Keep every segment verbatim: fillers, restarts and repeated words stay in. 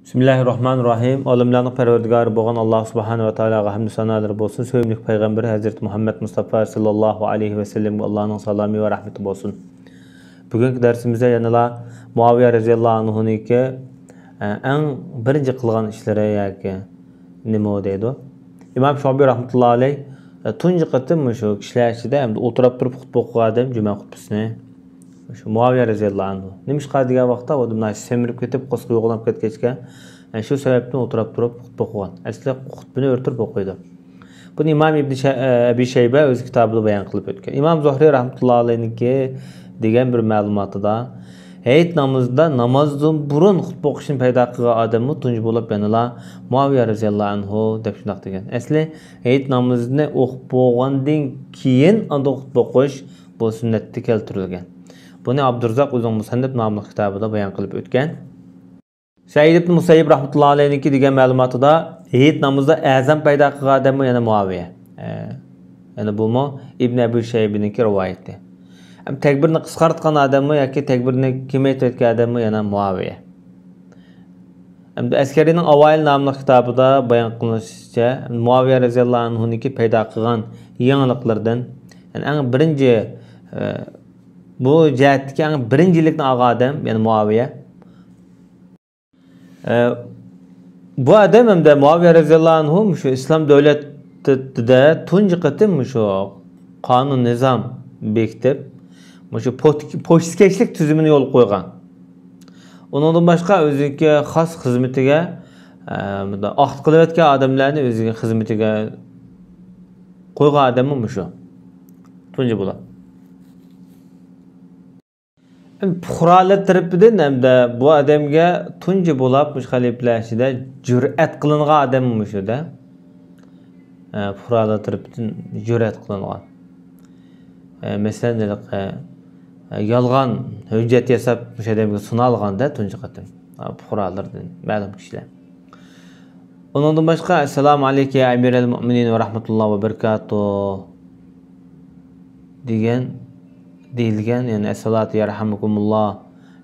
بىسمىللاھىررەھمانىررەھىم. ئالەملەرنىڭ پەرۋەردىگارى بولغان ئاللاھ سۇبھانەھۇ ۋە تائالاغا ھەمدۇ سانالىرى بولسۇن. سۆيۈملۈك پەيغەمبىرى ھەزرىتى مۇھەممەد مۇستافا ساللاللاھۇ ئەلەيھى ۋەسەللەمگە ئاللاھنىڭ سالامى ۋە رەھمىتى بولسۇن. بۈگۈنكى دەرسىمىزدە يەنىلا مۇئاۋىيە رەزىياللاھۇ ئەنھۇنىڭكى، ئە، ئەڭ بىرىنچى قىلغان ئىشلىرى ياكى نېمە دەيدۇ؟ ئىمام شۇئبى رەھمەتۇللاھى ئەلەيھ، ئە، تۇنجى قېتىم مۇشۇ كىشىلەر ئىچىدە ئەمدى ئولتۇرۇپ تۇرۇپ خۇتبە ئوقۇغان ئادەم جۈمە خۇتبىسىنى مۇشۇ مۇئاۋىيە رەزىياللاھۇ ئەنھۇ. نېمىشقا دېگەن ۋاقىتتا ئۇ ئادەم ناھايىتى سېمىرىپ كېتىپ، قورسىقى يوغىناپ كەتكەچكە، ئە، شۇ سەۋەبتىن ئولتۇرۇپ تۇرۇپ خۇتبە ئوقۇغان. ئەسلى خۇتبىنى ئۆرتۈپ ئوقۇيدۇ. بۇنى ئىمام ئىبنى شە-، ئە، ئەبى شەيبە ئۆز كىتابىدا بايان قىلىپ ئۆتكەن. ئىمام زۇھرى رەھمەتۇللاھى ئەلەيھنىڭكى دېگەن بىر مەلۇماتىدا، ھېيت نامىزىدا نامازدىن بۇرۇن خۇتبە ئوقۇشنى پەيدا قىلغان ئادەممۇ تۇنجى بولۇپ يەنىلا مۇئاۋىيە رەزىياللاھۇ ئەنھۇ دەپ شۇنداق دېگەن. ئەسلى ھېيت نامىزىنى ئوقۇپ بولغاندىن كېيىن ئاندىن خۇتبە ئوقۇش بۇ سۈننەتتە كەلتۈرۈلگەن. بۇنى ئابدۇرزاق ئۆزىنىڭ مۇسەننەپ ناملىق كىتابىدا بايان قىلىپ ئۆتكەن. سەئىد ئىبن مۇسەييىب رەھمەتۇللاھى ئەلەيھنىڭكى دېگەن مەلۇماتىدا، ھېيت نامىزىدا ئەزان پەيدا قىلغان ئادەممۇ يەنە مۇئاۋىيە. ئە، يەنە بۇمۇ ئىبن ئەبۇ شەيبىنىڭكى رىۋايىتى. ھەم تەكبىرنى قىسقارتقان ئادەممۇ ياكى تەكبىرنى كېمەيتىۋەتكەن ئادەممۇ يەنە مۇئاۋىيە. ھەمدە ئەسكەرىنىڭ ئاۋائىل ناملىق كىتابىدا بايان قىلىنىشىچە، مۇئاۋىيە رەزىياللاھۇ ئەنھۇنىڭكى پەيدا قىلغان يېڭىلىقلىرىدىن، يەنى ئەڭ بىرىنچى، ئە، بۇ جەھەتتىكى ئەڭ بىرىنچىلىكنى ئالغان ئادەم، يەنى مۇئاۋىيە. ئە، بۇ ئادەم ھەمدە مۇئاۋىيە رەزىياللاھۇ ئەنھۇ مۇشۇ ئىسلام دۆلىتىدە تۇنجى قېتىم مۇشۇ قانۇن نىزام بېكىتىپ، مۇشۇ پوت-، پوچتىكەشلىك تۈزۈمىنى يولغا قويغان. ئۇنىڭدىن باشقا ئۆزىنىڭكى خاس خىزمىتىگە، ئە، مۇنداق ئاختا قىلىۋەتكەن ئادەملەرنى ئۆزىنىڭ خىزمىتىگە قويغان ئادەممۇ مۇشۇ. تۇنجى بولۇپ. پۇقرالار تەرىپىدىن ھەمدە بۇ ئادەمگە تۇنجى بولاپ مۇشۇ خەلىپىلەر ئىچىدە جۈرئەت قىلىنغان ئادەم مۇشۇ-دە. ئە، پۇقرالار تەرىپىدىن جۈرئەت قىلىنغان. ئە، مەسىلەن، ھېلىقى، ئە، يالغان ھۆججەت ياساپ مۇشۇ ئادەمگە سۇنالغان-دە تۇنجى قېتىم. ئە، پۇقرالاردىن مەلۇم كىشىلەر. ئۇنىڭدىن باشقا، ئەسسالامۇ ئەلەيكە يا ئەمىرەل مۇئمىنىن ۋە رەھمەتۇللا ۋە بەرىكاتۇھ دېگەن، دېيىلگەن، يەنى ئەسسالاتۇ يەرھەمۇكۇمۇللا،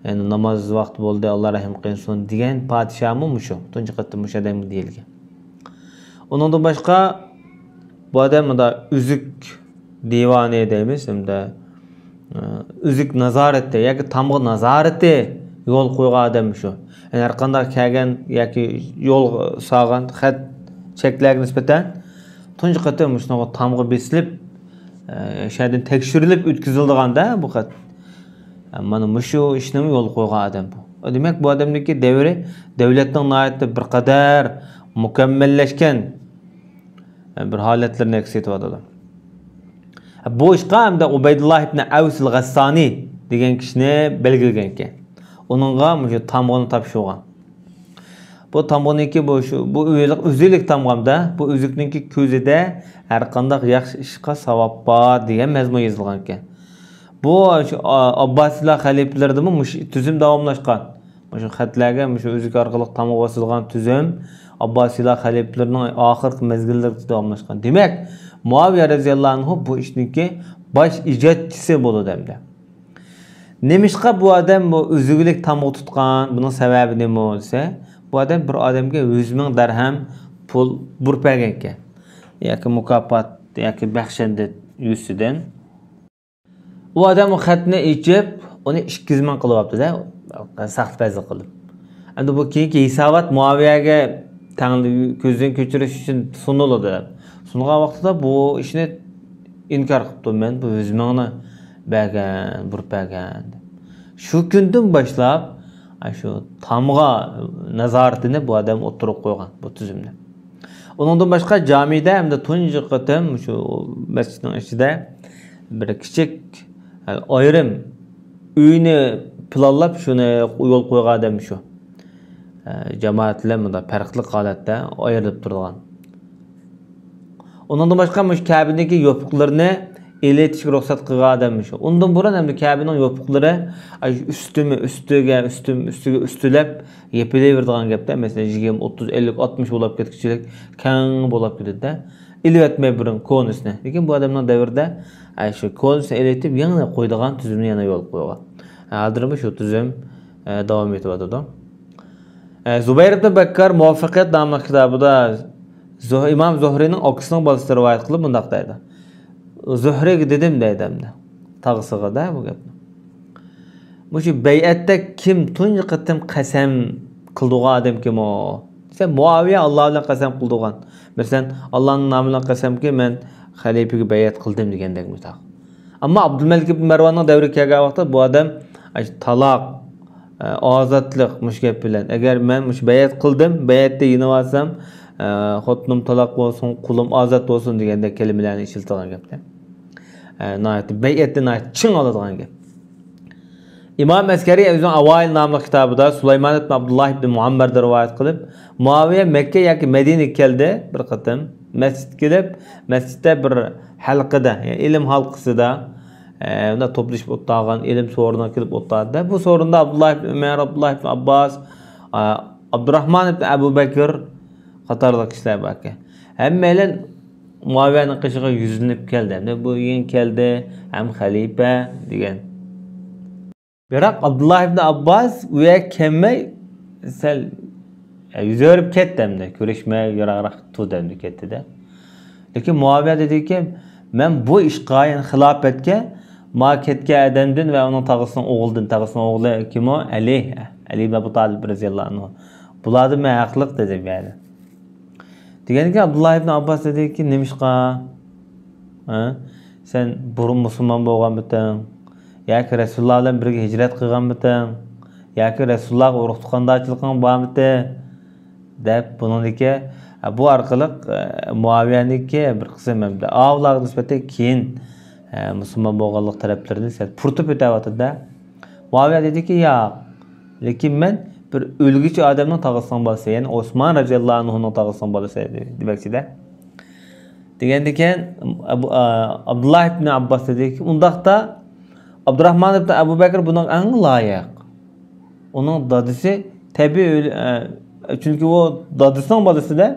يەنى ناماز ۋاقتى بولدى، ئاللا رەھىم قىلسۇن دېگەن پادىشاھمۇ مۇشۇ، تۇنجى قېتىم مۇشۇ ئادەمگە دېيىلگەن. ئۇنىڭدىن باشقا، بۇ ئادەم مۇندا ئۈزۈك دىۋانى دەيمىز، ھەمدە، ئە، ئۈزۈك نازارىتى ياكى تامغا نازارىتى يول قويغان ئادەم شۇ. يەنى ھەر قانداق كەلگەن ياكى يول سالغان خەت چەكلەرگە نىسبەتەن تۇنجى قېتىم مۇشۇنىڭغا تامغا بېسىلىپ، ئە، شۇ يەردىن تەكشۈرۈلۈپ ئۆتكۈزۈلىدىغان-دە بۇ خەت. مانا مۇشۇ ئىشنىمۇ يولغا قويغان ئادەم بۇ. دېمەك، بۇ ئادەمنىڭكى دەۋرى دەۋلەتنىڭ ناھايىتى بىر قەدەر مۇكەممەللەشكەن بىر ھالەتلىرىنى ئەكس ئېتىۋاتىدۇ. بۇ ئىشقا ھەمدە ئۇبەيدۇللا ئىبن ئەۋس ئەل غەسسانى دېگەن كىشىنى بەلگىلىگەنكەن. ئۇنىڭغا مۇشۇ تامغىنى تاپشۇرغان. بۇ تامغىنىڭكى بۇ شۇ، بۇ ئۆزۈك، ئۆزۈك تامغام-دە، بۇ ئۆزۈكنىڭكى كۆزىدە ھەر قانداق ياخشى ئىشقا ساۋاب بار دېگەن مەزمۇن يېزىلغانىكەن. بۇ شۇ، ئا-، ئابباسىيلار خەلىپىلىرىدىمۇ مۇشۇ تۈزۈم داۋاملاشقان. مۇشۇ خەتلەرگە مۇشۇ ئۈزۈك ئارقىلىق تامغا باسىدىغان تۈزۈم ئابباسىيلار خەلىپىلىرىنىڭ ئاخىرقى مەزگىللىرىدە داۋاملاشقان. دېمەك، مۇئاۋىيە رەزىياللاھۇ ئەنھۇ بۇ ئىشنىڭكى باش ئىجادچىسى بولىدۇ ئەمدى. نېمىشقا بۇ ئادەم بۇ ئۈزۈكلۈك تامغا تۇتقان؟ بۇنىڭ سەۋەبى نېمە دېسە، بۇ ئادەم بىر ئادەمگە يۈز مىڭ دەرھەم پۇل بۇرۇپ بەرگەنكەن. ياكى مۇكاپات، ياكى بەخشەندە يۈزىسىدىن. ئۇ ئادەم ئۇ خەتنى ئېچىپ، ئۇنى ئىككى يۈز مىڭ قىلىۋاپتۇ-دە، ساختىپەزلىك قىلىپ. ئەمدى بۇ كېيىنكى ھېسابات مۇئاۋىيەگە تەڭ-، كۆزدىن كۆچۈرۈش ئۈچۈن سۇنۇلىدۇ. سۇنغان ۋاقتىدا بۇ ئىشنى ئىنكار قىپتۇ، مەن بۇ يۈز مىڭنى بەرگەن، بۇرۇپ بەرگەن دەپ. شۇ كۈندىن باشلاپ، ئاشۇ تامغا نازارىتىنى بۇ ئادەم ئوتتۇرىغا قويغان، بۇ تۈزۈمنى. ئۇنىڭدىن باشقا جامىدە ھەمدە تۇنجى قېتىم شۇ مەسچىتنىڭ ئىچىدە بىر كىچىك، ئايرىم ئۆينى پىلانلاپ، شۇنى يول قويغان ئادەم شۇ. جامائەت بىلەن مۇنداق پەرقلىق ھالەتتە ئايرىلىپ تۇرىدىغان. ئۇنىڭدىن باشقا مۇشۇ كەبىنىڭكى يوپۇقلىرىنى ئېلىۋېتىشكە رۇخسەت قىلغان ئادەم شۇ. ئۇندىن بۇرۇن ئەمدى كەبىنىڭ يوپۇقلىرى ئۈستىمۇ ئۈستىگە، ئۈستىمۇ ئۈستىگە ئۈستىلەپ يېپىلىۋېرىدىغان گەپتە. مەسىلەن، يىگىرمە، ئوتتۇز، ئەللىك، ئاتمىش بولاپ كەتكۈچىلىك كەڭ بولاپ كېتىدىدە. ئېلىۋەتمەي بۇرۇن كونىسىنى. لېكىن بۇ ئادەمنىڭ دەۋرىدە، ئە، شۇ كونىسىنى ئېلىۋېتىپ، يېڭىنى قويىدىغان تۈزۈمنى يەنە يولغا قويغان. ھازىرمۇ شۇ تۈزۈم، ئە، داۋام ئېتىۋاتىدۇ. ئە، زۇبەير ئىبن بەككار مۇۋەپپەقىيەت ناملىق كىتابىدا زۇھ-، ئىمام زۇھرىنىڭ ئاكىسىنىڭ بالىسى رىۋايەت قىلىپ مۇنداق دەيدۇ. زۇھرىگە دېدىم دەيدۇ ئەمدى. تاغىسىغا-دە بۇ گەپنى. مۇشۇ بەيئەتتە كىم تۇنجى قېتىم قەسەم قىلىدىغان ئادەم كىم ئۇ؟ دېسە، مۇئاۋىيە ئاللا بىلەن قەسەم قىلىدىغان. مەسىلەن، ئاللانىڭ نامى بىلەن قەسەمكى، مەن خەلىپىگە بەيئەت قىلدىم دېگەندەك مۇشۇنداق. ئەمما ئابدۇلمەلىك ئىبن مەرۋاننىڭ دەۋرىگە كەلگەن ۋاقىتتا بۇ ئادەم، ئاي، تالاق، ئە، ئازادلىق، مۇشۇ گەپ بىلەن. ئەگەر مەن مۇشۇ بەيئەت قىلدىم، بەيئەتتە يېنىۋالسام، ئە، خوتۇنۇم تالاق بولسۇن، قۇلۇم ئازاد بولسۇن دېگەندەك كەلىمىلەرنى ئىشلىتىدىغان گەپتە. ئە، ناھايىتى بەيئەتتە ناھايىتى چىڭ ئالىدىغان گەپ. ئىمام ئەسكەرى ئۆزىنىڭ ئاۋائىل ناملىق كىتابىدا سۇلايمان ئىبن ئابدۇللا ئىبن مۇئەممەردىن رىۋايەت قىلىپ، مۇئاۋىيە مەككە ياكى مەدىنىگە كەلدى بىر قېتىم. مەسچىتكە كېلىپ، مەسچىتتە بىر ھەلقىدە، يەنى ئىلىم ھالقىسىدا، ئە، مۇنداق توپلىشىپ ئولتۇرغان، ئىلىم سورۇنىغا كېلىپ ئولتۇردى. بۇ سورۇندا ئابدۇللا ئىبن ئۆمەر، ئابدۇللا ئىبن ئابباس، ئە، ئابدۇراھمان ئىبن ئەبۇ بەكىر قاتارلىق كىشىلەر باركەن. ھەممەيلەن مۇئاۋىيەنىڭ قېشىغا يۈزلىنىپ كەلدى. ئەمدى بۇ يېڭى كەلدى، ھەم خەلىپە دېگەن. بىراق ئابدۇللا ئىبن ئابباس ئۇ يەرگە كەلمەي، سەل، ئە، يۈز ئۆرۈپ كەتتى ئەمدى. كۆرۈشمەي يىراقراق تۇردى ئەمدى كەتتى-دە. لېكىن مۇئاۋىيە دېدىكى، مەن بۇ ئىشقا، يەنى خىلاپەتكە، ما كەتكەن ئادەمدىن ۋە ئۇنىڭ تاغىسىنىڭ ئوغلىدىن، تاغىسىنىڭ ئوغلى كىم ئۇ؟ ئەلى، ئەلى ئىبن ئەبۇ تالىپ رەزىياللاھۇ ئەنھۇ. بۇلاردىن مەن ھەقلىق دېدى بۇ يەردە. دېگەندىكىن ئابدۇللا ئىبن ئابباس دېدىكى، نېمىشقا؟ ھە؟ سەن بۇرۇن مۇسۇلمان بولغانمىتىڭ؟ ياكى رەسۇلۇللا بىلەن بىرگە ھىجرەت قىلغانمىتىڭ؟ ياكى رەسۇلۇللاغا ئۇرۇق تۇغقاندارچىلىقىڭ بارمىتى؟ دەپ بۇنىڭدىكى، بۇ ئارقىلىق، ئە، مۇئاۋىيەنىڭكى بىر قىسىم ھەمدە ئاۋۇلارغا نىسبەتەن كېيىن، ئە، مۇسۇلمان بولغانلىق تەرەپلىرىنى سەل پۇرىتىپ ئۆتەۋاتىدۇ-دە. مۇئاۋىيە دېدىكى، ياق، لېكىن مەن بىر ئۆلگۈچى ئادەمنىڭ تاغىسىنىڭ بالىسى، يەنى ئوسمان رەزىياللاھۇ ئەنھۇنىڭ تاغىسىنىڭ بالىسى دېمەكچىدە. دېگەندىكىن، ئابدۇ-، ئا، ئابدۇللا ئىبن ئابباس دېدىكى، ئۇنداقتا ئابدۇراھمان ئىبن ئەبۇ بەكىر بۇنىڭغا ئەڭ لايىق. ئۇنىڭ دادىسى تەبىئىي ئۆل-، ئە، چۈنكى ئۇ دادىسىنىڭ بالىسىدە.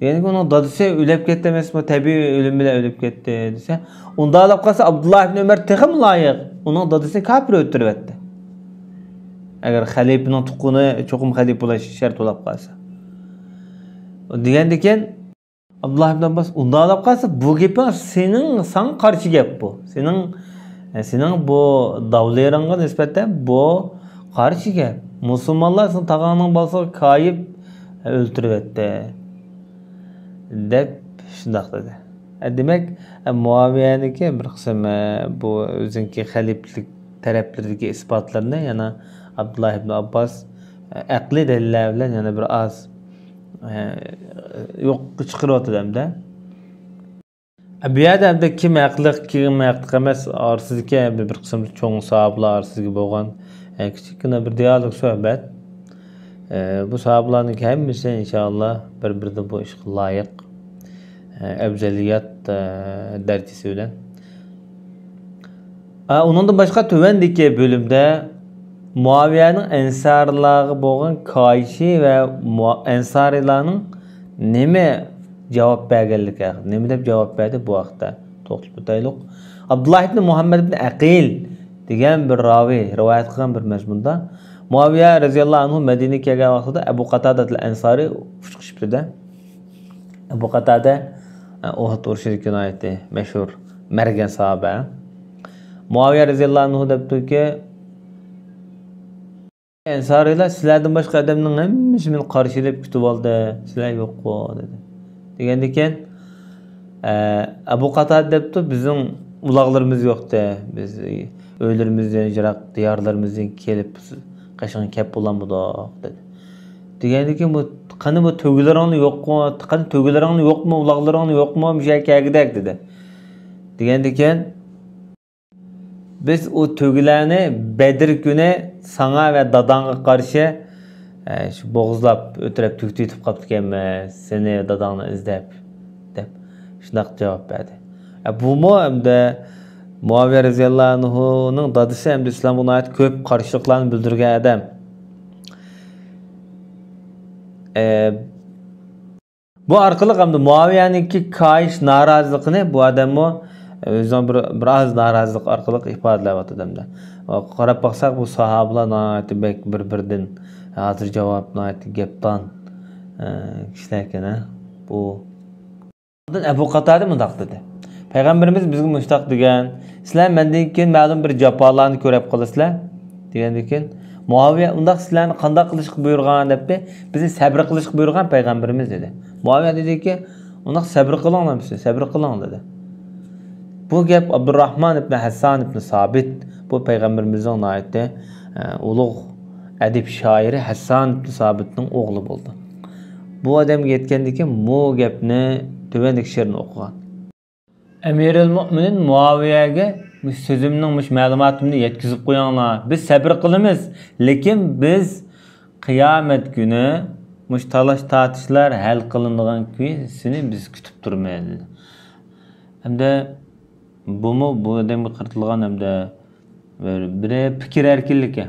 يەنى ئۇنىڭ دادىسى ئۆلۈپ كەتتى ئەمەسمۇ، تەبىئىي ئۆلۈم بىلەن ئۆلۈپ كەتتى دېسە، ئۇنداق بولۇپ قالسا ئابدۇللا ئىبن ئۆمەر تېخىمۇ لايىق. ئۇنىڭ دادىسىنى كاپىر ئۆلتۈرۈۋەتتى. ئەگەر خەلىپىنىڭ تۇغقىنى چوقۇم خەلىپە بولۇش شەرت بولۇپ قالسا. دېگەندىكىن، ئابدۇللا ئىبن ئابباس، ئۇنداق دەپ قالسا، بۇ گېپىڭ سېنىڭ، ساڭا قارشى گەپ بۇ. سېنىڭ، سېنىڭ بۇ داۋلىرىڭغا نىسبەتەن بۇ قارشى گەپ. مۇسۇلمانلار سېنىڭ تاغاڭنىڭ بالىسىغا كايىپ ئۆلتۈرۈۋەتتى، دەپ شۇنداق دېدى. دېمەك، مۇئاۋىيەنىڭكى بىر قىسىم، بۇ ئۆزىنىڭكى خەلىپىلىك تەرەپلىرىدىكى ئىسپاتلىرىنى يەنە ئابدۇللا ئىبن ئابباس ئەقلىي دەلىللەر بىلەن يەنە بىر ئاز ئە، يوققا چىقىرىۋاتىدۇ ئەمدى. بۇ يەردە ئەمدى كىم ھەقلىق، كىم ھەقلىق ئەمەس، ئارىسىدىكى بىر، بىر قىسىم چوڭ ساھابىلار ئارىسىدىكى بولغان، ئە، كىچىككىنە بىر دىئالوگ سۆھبەت. ئە، بۇ ساھابىلارنىڭ ھەممىسى ئىنشائاللا بىر-بىرىدىن بۇ ئىشقا لايىق، ئە، ئەۋزەلىيەت، ئە، دەرىجىسى بىلەن. ئا، ئۇنىڭدىن باشقا تۆۋەندىكى بۆلۈمدە مۇئاۋىيەنىڭ ئەنسارىيلارغا بولغان كايىشى ۋە مۇ-، ئەنسارىيلارنىڭ نېمە جاۋاب بەرگەنلىكى، نېمە دەپ جاۋاب بەردى، بۇ ھەقتە توختىلىپ ئۆتەيلۇق. ئابدۇللا ئىبن مۇھەممەد ئىبن ئەقىل دېگەن بىر راۋى رىۋايەت قىلغان بىر مەزمۇندا، مۇئاۋىيە رەزىياللاھۇ ئەنھۇ مەدىنىگە كەلگەن ۋاقتىدا ئەبۇ قاتادەتىل ئەنسارى ئۇچرىشىپتۇ-دە. ئەبۇ قاتادە، ئە، ئۇھۇد ئۇرۇشىدىكى ناھايىتى مەشھۇر مەرگەن ساھابە. مۇئاۋىيە رەزىياللاھۇ ئەنھۇ دەپتۇكى، ئەنسارىيلار، سىلەردىن باشقا ئادەمنىڭ ھەممىسى مېنى قارشى ئېلىپ كۈتۈۋالدى، سىلەر يوققۇ، دېدى. دېگەندىكىن، ئە، ئەبۇ قاتادە دەپتۇ، بىزنىڭ ئۇلاغلىرىمىز يوقتى، بىز ئۆيلىرىمىزدىن يىراق، دىيارلىرىمىزدىن كېلىپ قېشىڭغا كەپ بولالمىدۇق، دېدى. دېگەندىكىن، بۇ، قېنى بۇ تۆگىلىرىڭنى يوقمۇ، قېنى تۆگىلىرىڭنى يوقمۇ، ئۇلاغلىرىڭنى يوقمۇ، مۇشۇ يەرگە كەلگۈدەك، دېدى. دېگەندىكىن، بىز ئۇ تۆگىلەرنى بەدىر كۈنى ساڭا ۋە داداڭغا قارشى، ئە، شۇ بوغۇزلاپ ئۆتۈرەپ تۈگىتىۋېتىپ قاپتىكەنمىز، سېنى، داداڭنى ئىزدەپ، دەپ شۇنداق جاۋاب بەردى. ئە، بۇمۇ ئەمدى مۇئاۋىيە رەزىياللاھۇ ئەنھۇنىڭ دادىسى ئەمدى ئىسلامغا ناھايىتى كۆپ قارشىلىقلارنى بىلدۈرگەن ئادەم. ئە، بۇ ئارقىلىق ئەمدى مۇئاۋىيەنىڭكى كايىش نارازىلىقىنى بۇ ئادەممۇ ئۆزىنىڭ بىر، بىر ئاز نارازىلىق ئارقىلىق ئىپادىلەۋاتىدۇ ئەمدى. قاراپ باقساق، بۇ ساھابىلار ناھايىتى بەك بىر-بىرىدىن ھازىر جاۋاب ناھايىتى گەپدان، ئە، كىشىلەر ئىكەن، ھە. بۇ ئەبۇ قاتادە مۇنداق دېدى. پەيغەمبىرىمىز بىزگە مۇشتاق دېگەن، سىلەر مەندىن كېيىن مەلۇم بىر جاپالارنى كۆرۈپ قالىسىلەر، دېگەندىن كېيىن، مۇئاۋىيە ئۇنداق سىلەرنى قانداق قىلىشقا بۇيرۇغان دەپتۇ، بىزنى سەبرى قىلىشقا بۇيرۇغان پەيغەمبىرىمىز دېدى. مۇئاۋىيە دېدىكى، ئۇنداق سەبرى قىلىڭلار، سەبرى قىلىڭ دېدى. بۇ گەپ ئابدۇرراھمان ئىبنى ھەسسان ئىبنى سابىت، بۇ پەيغەمبىرىمىزنىڭ ناھايىتى، ئە، ئۇلۇغ ئەدىب شائىرى ھەسسان ئىبنى سابىتنىڭ ئوغلى بولدى. بۇ ئادەمگە يەتكەندىن كېيىن بۇ گەپنى تۆۋەندىكى شېئىرنى ئوقۇغان. ئەمىرۇل مۆمىنىن مۇئاۋىيەگە مۇشۇ سۆزۈمنىڭ، مۇشۇ مەلۇماتىمنى يەتكۈزۈپ قويۇڭلار. بىز سەبرى قىلىمىز، لېكىن بىز قىيامەت كۈنى مۇشۇ تالاش-تارتىشلار ھەل قىلىنىدىغان كۈنىنى بىز كۈتۈپ تۇرىمىز. ھەمدە بۇمۇ بۇ ئادەمگە قارىتىلغان ھەمدە بىر، بىرى پىكىر ئەركىنلىكى.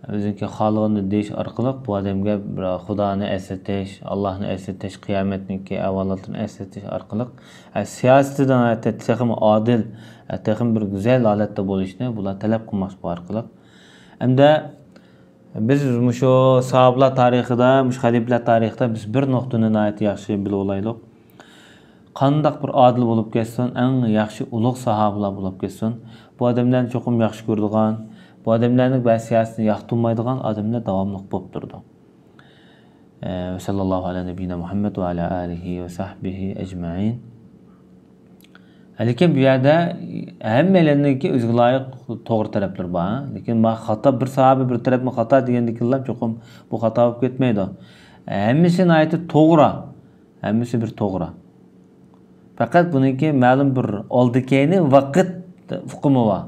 ئۆزىنىڭكى خالىغىنىنى دېيىش ئارقىلىق بۇ ئادەمگە بىر خۇدانى ئەسلىتىش، ئاللاھنى ئەسلىتىش، قىيامەتنىڭكى ئەھۋالاتلىرىنى ئەسلىتىش ئارقىلىق، ئە، سىياسىتىدە تېخىمۇ ئادىل، ئە، تېخىمۇ بىر گۈزەل ھالەتتە بولۇشنى بۇلار تەلەپ قىلماقچى بۇ ئارقىلىق. ھەمدە بىز مۇشۇ ساھابىلار تارىخىدا، مۇشۇ خەلىپىلەر تارىخىدا بىز بىر نۇقتىنى ناھايىتى ياخشى بىلىۋالايلۇق. قانداق بىر ئادىل بولۇپ كەتسۇن، ئەڭ ياخشى ئۇلۇغ ساھابىلار بولۇپ كەتسۇن، بۇ ئادەملەرنى چوقۇم ياخشى كۆرىدىغان، بۇ ئادەملەرنىڭ بەزى سىياسىتىنى ياقتۇرمايدىغان ئادەملەر داۋاملىق بولۇپ تۇرىدۇ. ئە، ۋەسەللاللاھۇ ئەلا نەبىييىنا مۇھەممەد ۋە ئەلا ئالىھى ۋە سەھبىھى ئەجمەئىن. لېكىن بۇ يەردە ھەممەيلەننىڭكى ئۆزىگە لايىق توغرا تەرەپلىرى بار. لېكىن ما خاتا، بىر ساھابە بىر تەرەپمۇ خاتا دېگەندىكىنلا چوقۇم بۇ خاتا بولۇپ كەتمەيدۇ. ھەممىسى ناھايىتى توغرا. ھەممىسى بىر توغرا. پەقەت بۇنىڭكى مەلۇم بىر ئالدى-كەينى ۋاقىت ئۇقۇمى بار.